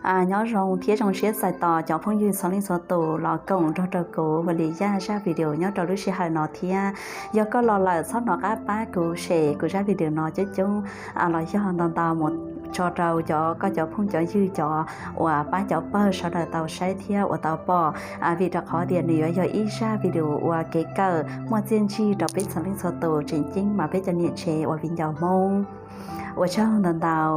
Nyob zoo thiab zoo siab txais tos cov phooj ywg txhua leej txhua tus los koom nrog rau kuv ua li zaj video nyob rau lub sij hawm no thiab. Yog koj los lawm txhob hnov qab pab kuv share kuv zaj video no coob coob los yog ntau ntau mus tso rau cov koj cov phooj cov ywg cov uas pab cov pawg sawv daws tau saib thiab ua tau pom, vim rau qhov tias nws yuav yog ib zaj video uas kev kawm muaj txiaj ntsig rau peb txhua leej txhua tus tseem ceeb mas peb cov niam tsev uas viv ncaus Hmoob. Ua tsaug ntau ntau.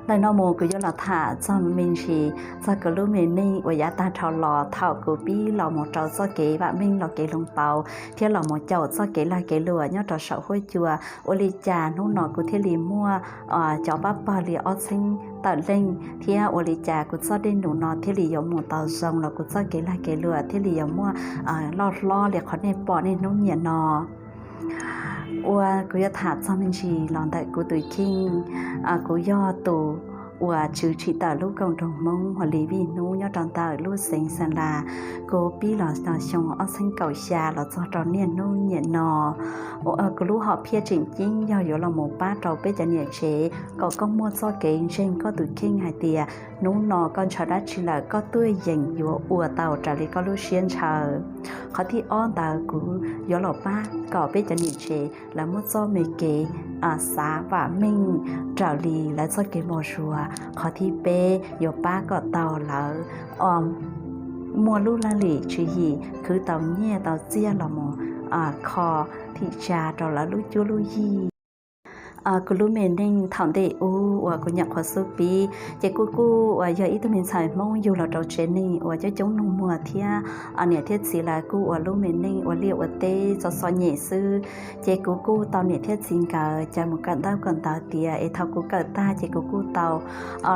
Ntawm no mus kuv yuav los tham txog me ntsis txog kuv lub me neej uas yav tag dhau los thaum kuv pib los mus rau txoj kev vam meej los kev hloov pauv thiab los mus caum txoj kev lag kev luam nyob rau saum huab cua. Ua li cas hnub no kuv thiaj li muaj cov pab pawg li ob txheeb tawm leej thiab ua li cas kuv txoj dej num no thiaj li yuav mus tau zoo los kuv txoj kev lag kev luam thiaj li yuav muaj loj hlob li qhov nej pom niaj hnub nim no. Ua kuv yuav tham txog me ntsis los ntawm kuv tus kheej. Kuv yog tus uas tswv tsim tawm lub koom nroog Hmoob Huas Lis Vij Hnub nyob rau ntawm lub xeev Xas Las. Kuv pib los xyoo ob txheeb kaum xya los txog rau niaj hnub nim no. Kuv lub hom phiaj tseem ceeb yog yuav los mus pab rau peb cov niam tsev kom koj muaj txoj kev ntseeg koj tus kheej hais tias hnub no koj ntshaw dab tsi lawm koj tuaj yeem yuav ua tau raws li koj lub siab ntshaw. Qhov thib ob ntawd kuv yuav los pab kom peb cov niam tsev lawv muaj txoj me kev xav vam meej raws li lawv txoj kev npau suav. Qhov thib peb yuav pab kom tau lawv muaj lub laj lim tswv yim khwv tau nyiaj tau txiaj los mus kho thim tsa rau lawv lub cuab lub yig. Kuv lub me neej thaum ntej ub uas kuv nyuam qhuav xub pib ces kuv kuj uas yog ib tug me ntxhais Hmoob yug los rau tsev neeg uas coob coob nug muag thiab niam thiab txiv lawv kuj ua lub me neej ua liaj ua teb txom txom nyem xwb. Ces kuv kuj tau niam thiab txiv nkawd caw mus kawm ntaub kawm ntawv tiav es thaum kuv kawm tag ces kuv kuj tau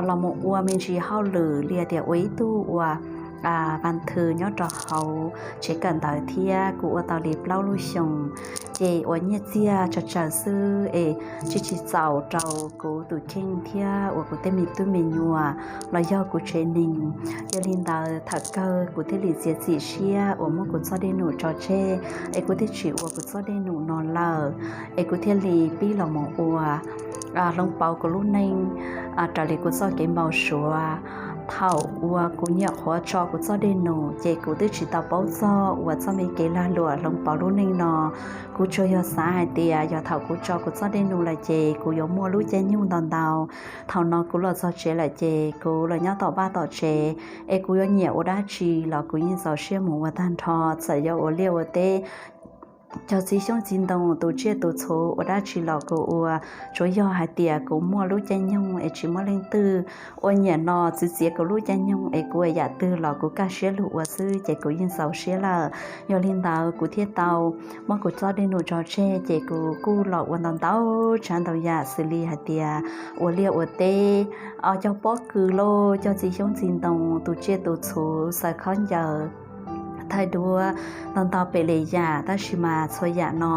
los mus ua me ntsis hauj lwm li tias ua ib tug uas vas thwm nyob rau hauv tsev kawm ntawv thiab kuv ua tau li plaub lub xyoos. Ces ua nyiaj txiag tsawg tsawg xwb es tsis tsis txaus rau kuv tus kheej thiab uas kuv tej me tub me nyuam los yog kuv tsev neeg. Yog li ntawd thaum kawg kuv thiaj li txiav txim siab uas muab kuv txoj dej num tso tseg es kuv thiaj tsis ua kuv txoj dej num no lawm. Es kuv thiaj li pib los mus ua hloov pauv kuv lub neej raws li kuv txoj kev npau suav. Thaum uas kuv nyuam qhuav tso kuv txoj dej num ces kuv twb tsis tau paub txog uas txoj me kev lag luam hloov pauv lub neej no. Kuv tsuas yog xav hais tias yog thaum kuv tso kuv txoj dej num lawm ces kuv yuav muaj lub caij nyoog ntau ntau. Thaum no kuv los txog tsev lawm ces kuv los nyob tom vaj tom tsev es kuv yuav nyiam ua dab tsi los kuv yeej txaus siab mus ua tag nrho, txawm yog ua liaj ua teb, cog txiv xyoob txiv ntoo, tu tsiaj tu txhu, ua dab tsi los kuv ua. Tsuav yog hais tias kuv muaj lub caij nyoog es tsis muaj leej twg ua nyiam no txwv txiav kuv lub caij nyoog es kuv ua yam twg los kuv kaj siab lug ua xwb ces kuv yeej txaus siab lawm. Yog li ntawd kuv thiaj tau muab kuv txoj dej num tso tseg ces kuv kuj los ua ntau ntau tsav ntau yam xws li hais tias ua liaj ua teb, cog pob kws lauj, cog txiv xyoob txiv ntoo, tu tsiaj tu txhu, xaws khaub ncaws, thaij duab, ntau ntau pem li yam. Tab sis mas txhua yam no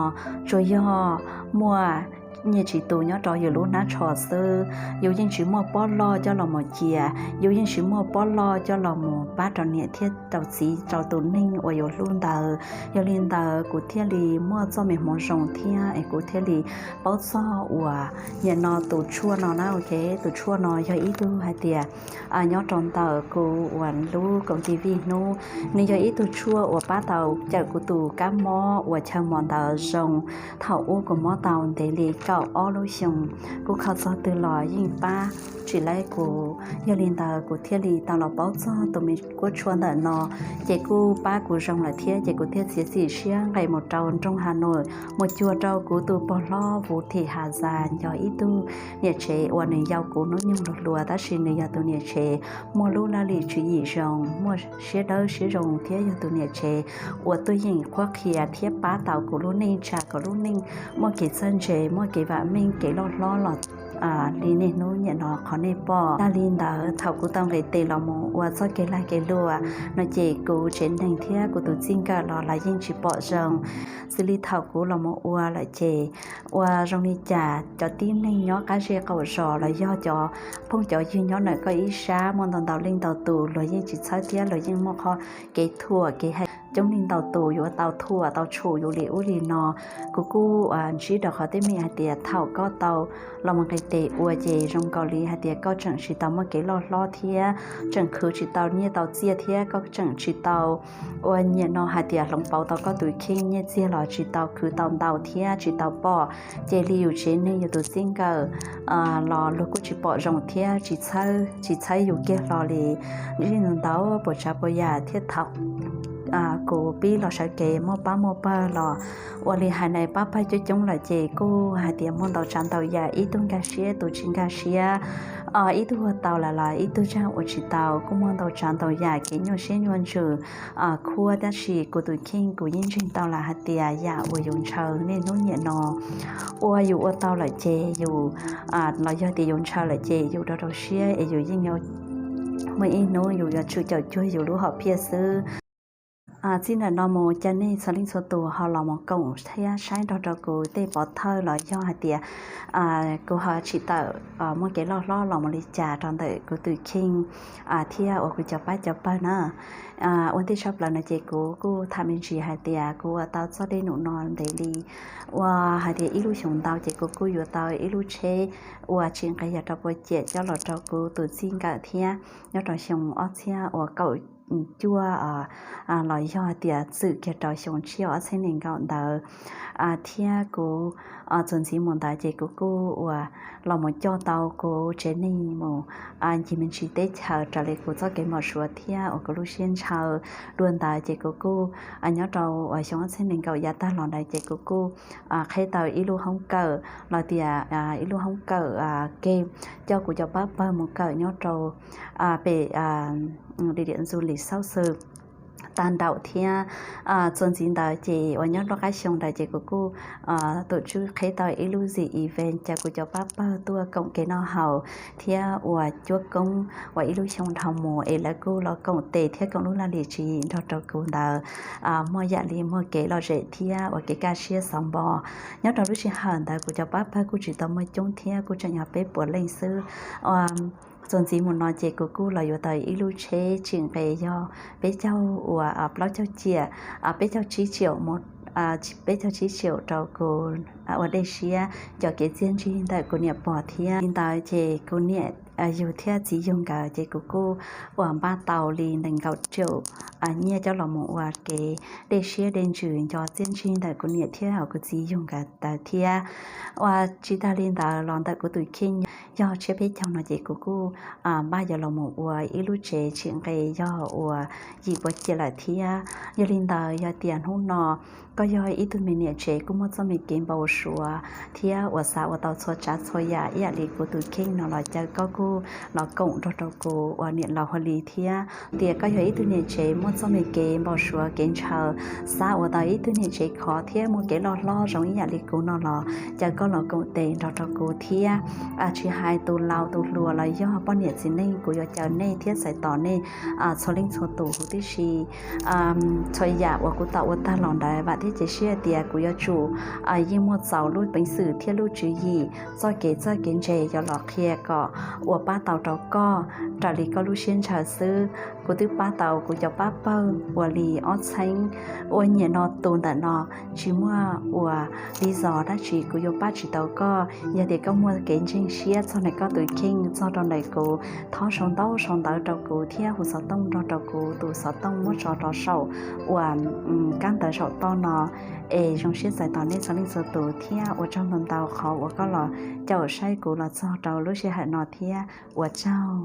tsuas yog muaj nyiaj tsis tu nyob rau yus lub hnab tsho xwb. Yus yeej tsis muaj pob loj coj los mus cia, yus yeej tsis muaj pob loj coj los mus pab rau niam thiab rau txiv rau tus neeg uas yus hlub ntawd. Yog li ntawd kuv thiaj li muaj txoj me hmoov zoo thiab es kuv thiaj li paub txog uas nim no tus tshuaj no na, ok, tus tshuaj no yog ib tug hais tias nyob rau ntawm kuv uas lub koom ti Vij Hnub, nws yog ib tug tshuaj uas pab tau cawm kuv tus kab mob uas chaw mos ntawd zoo. Thaum ub kuv mob tau ntev li kaum ob lub xyoos, kuv kho txog twg los yeej pab tsis laib kuv. Yog li ntawd kuv thiaj li tau los paub txog tus me kuab tshuaj ntawm no, ces kuj pab kuv zoo lawm thiab ces kuv thiaj txiav txim siab nqes mus rau nroog Has Nois mus cuag rau kuv tus pog hlob Vuv Thim Has Zas, yog ib tug niam tsev uas nws yau kuv hnub nyoog luag hluas tab sis nws yog tus niam tsev muaj lub laj lim tswv yim zoo, muaj siab dawb siab zoo thiab yog tus niam tsev uas tuaj yeem qhuab qhia thiab pab tau kuv lub neej, tsa kuv lub neej muaj kev txawj ntse, muaj kev vam meej, kev loj hlob los li niaj hnub nim no qhov nej pom. Yog li ntawd thaum kuv tau nqis tes los mus ua txoj kev lag kev luam no ces kuv tsev neeg thiab kuv tus txij nkawm los lawv yeej tsis pom zoo. Xws li thaum kuv los mus ua lawm ces ua zoo li cas cov tib neeg nyob qab zej qaum zos los yog cov phooj cov ywg nyob ntawm koj ib sab muaj ntau ntau leej ntau tus luag yeej tsis txhawb thiab luag yeej muaj qhov kev thuam kev hais coob leej ntau tus yuav tau thuam tau tshum yus li ub li no. Kuv kuj ntsib rau qhov teeb meem hais tias thaum koj tau los mus nqis tes ua ces zoo nkaus li hais tias koj tseem tsis tau muaj kev loj hlob thiab tseem khwv tsis tau nyiaj tau txiaj thiab koj tseem tsis tau ua nyiam no hais tias hloov pauv tau koj tus kheej, nyiaj txiag los tsis tau khwv tau ntau thiab tsis tau pom. Ces li yus tsev neeg yus tus txij nkawm los luag kuj tsis pom zoo thiab tsis txhawb yus kiag hlo li. Ntsib ntau puas tsav puas yam thiab thaum kuv pib los sawv kev muaj pab muaj pawg los ua li hais na, pab pawg coob coob lawm ces kuj hais tias muaj ntau tsav ntau yam, ib tug nkag siab tus tsis nkag siab, ib tug ua tau lawm los ib tug tseem ua tsis tau, kuj muaj ntau tsav ntau yam kev nyuaj siab nyuaj ntsws khuab. Tab sis kuv tus kheej kuv yeej ntseeg tau lawm hais tias yam uas yus ntshaw niaj hnub niam no ua yus ua tau lawm ces yus los yog tias yus ntshaw lawm ces yus rau rau siab es yus yeej yuav muaj ib hnub yus yuav tsum caum cuag yus lub hom phiaj xwb. Txij ntawm no mus cas nej txhua leej txhua tus ho los mus koom thiab saib nrog rau kuv tej pov thawj los yog hais tias kuv ho tsis tawm muaj kev loj hlob los mus li cas rau ntawm kuv tus kheej thiab uas kuv cov pab cov pawg na. Ua ntej tshaj plaws no ces kuv kuj tham me ntsis hais tias kuv ua tau txoj dej num no ntev li, ua hais tias ib lub xyoos ntau ces kuv kuj yuav tau ib lub tsheb uas tsis nqes yog rau puas ciam coj los rau kuv tus txij nkawm thiab nyob rau xyoo ob txhiab uas kaum cuaj los yog tias txwm kiag rau xyoo tshiab ob txhiab nees nkaum ntawd. Thiab kuv txuas ntxiv mus ntawd ces kuv kuj uas los mus coj tau kuv tsev neeg mus ncig me ntsis teb chaws raws li kuv txoj kev npau suav thiab uas kuv lub siab ntshaw dua ntawd ces kuv kuj nyob rau uas xyoo ob txhiab nees nkaum yav tag los ntawd ces kuv kuj qheb tau ib lub hoob kawm los tias ib lub hoob kawm ke coj kuv cov pab pawg mus kawm nyob rau pem li diam ntxu lis xauj xwm tag nraum thiab txuas ntxiv ntawd ces uas nyob rau qab xyoo ntawd ces kuv kuj tus tswv qheb tau ib lub zim event caw kuv cov pab pawg tuaj koom kev noj haus thiab uas cuab koob uas ib lub xyoo dhau mus es lawv kuj los koom tes thiab koom lub laj lim tswv yim nrog rau kuv ntawd muaj yam li muaj kev lom zem thiab uas kev kaj siab xauv npo. Nyob rau lub sij hawm ntawd kuv cov pab pawg kuj tsis tau muaj coob thiab kuj tseem yog peb puas leej xwb. Txuas ntxiv mus no ces kuv kuj los yuav tau ib lub tsheb tsim nqes yog peb caug uas plaub caug ciam, peb caug tsib tsiaum, peb caug tsib tsiaum rau kuv ua dej siab nco kev txiaj ntsig ntawm kuv niam pog thiab li ntawd ces kuv niam yug thiab txiv yug nkawd ces kuv kuj uas npaj tau li nees nkaum tsiaum nyiaj coj los mus ua kev dej siab dej ntsws nco txiaj ntsig ntawm kuv niam thiab uas kuv txiv yug nkawd ntawd thiab. Uas tsis tag li ntawd los ntawm kuv tus kheej yog tshiab peb caug no ces kuv kuj npaj yuav los mus ua ib lub tsev tsim nqes yog uas yim puas ciam lawm thiab. Yog li ntawd yog tias hnub no koj yog ib tug me niam tsev kuj muaj txoj me kev npau suav thiab uas xav ua tau txhua tsav txhua yam ib yam li kuv tus kheej no los caw koj kuj los koom nrog rau kuv uas niam laus Hua Lis thiab. Tias koj yog ib tug niam tsev muaj txoj me kev npau suav kev ntshaw, xav ua tau ib tug niam tsev khov thiab muaj kev loj hlob zoo ib yam li kuv no los caw koj los koom tes nrog rau kuv thiab. Tsis hais tus laus tus hluas los yog poj niam txiv neej, kuv yuav caw nej thiab txais tos nej txhua leej txhua tus huv tib si. Txhua yam uas kuv tau ua tag los ntawd vam thiab cia siab tias kuv yuav tsum yeej muaj txaus lub peev xwm thiab lub tswv yim txoj kev txawj kev ntse yuav los qhia kom uas pab tau rau koj raws li koj lub siab ntshaw xwb. Kuv twb pab tau kuv cov pab pawg ua li ob txheeb, ua nyiam no tus ntawm no tsis muaj ua li zos dab tsi kuv yuav pab tsis tau koj. Yog tias koj muaj kev ntseeg siab txog ntawm koj tus kheej txog rau ntawm kuv, thov sau ntaub sau ntawv rau kuv thiab hu xov tooj nrog rau kuv tus xov tooj muab tso rau saum uas kab ntawv saum toj no. Es zoo siab txais tos nej txhua leej txhua tus thiab ua tsaug ntau ntau qhov uas koj los caum saib kuv los txog rau lub sij hawm no thiab ua tsaug.